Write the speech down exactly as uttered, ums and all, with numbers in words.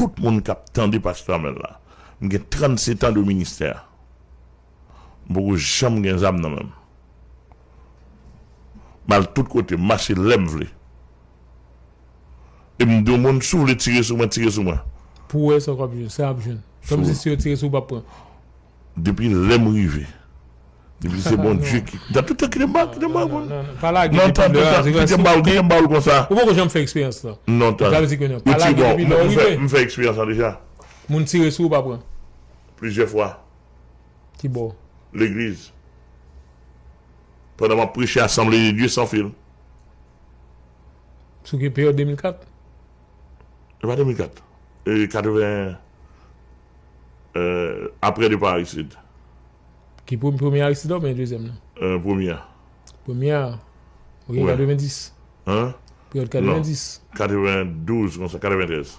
Tout moun k ap tande Pastè Amèl la, m gen trannsetan de ministè. M poko janm gen zam nan men m. M al tout kote, m mache lè m vle. E m di yon moun, si w vle tire sou mwen, tire sou mwen. Pou wè sa w ap jwenn, sa ap jwenn. Kòm si yo tire sou w, w p ap pran. Depi lè m rive. Depi se Bondye ki. Nan tout tan, kite m ba, kite m ba, non, non, non, pa lage depi lè a, kite m ba, kite m ba w konsa. Ou poko janm fè eksperyans lan. Non, tan. Ou ti bon, m fè, m fè eksperyans lan deja. Moun tire sou ou, w pa pran. Plizyè fwa. Ki bò? Legliz. Pandan m ap preche Asanble de Dye san fil. Sou ki peryòd de mil kat? E pa de mil kat. E katreven, euh, apre depa Aristide. Ki premye, premye Aristide oubyen dezyèm nan? Euh, premye a. Premye a. Ou gen katrevendis. Hein? Peryòd katrevendis. Katrevendouz, konsa, katreventrèz.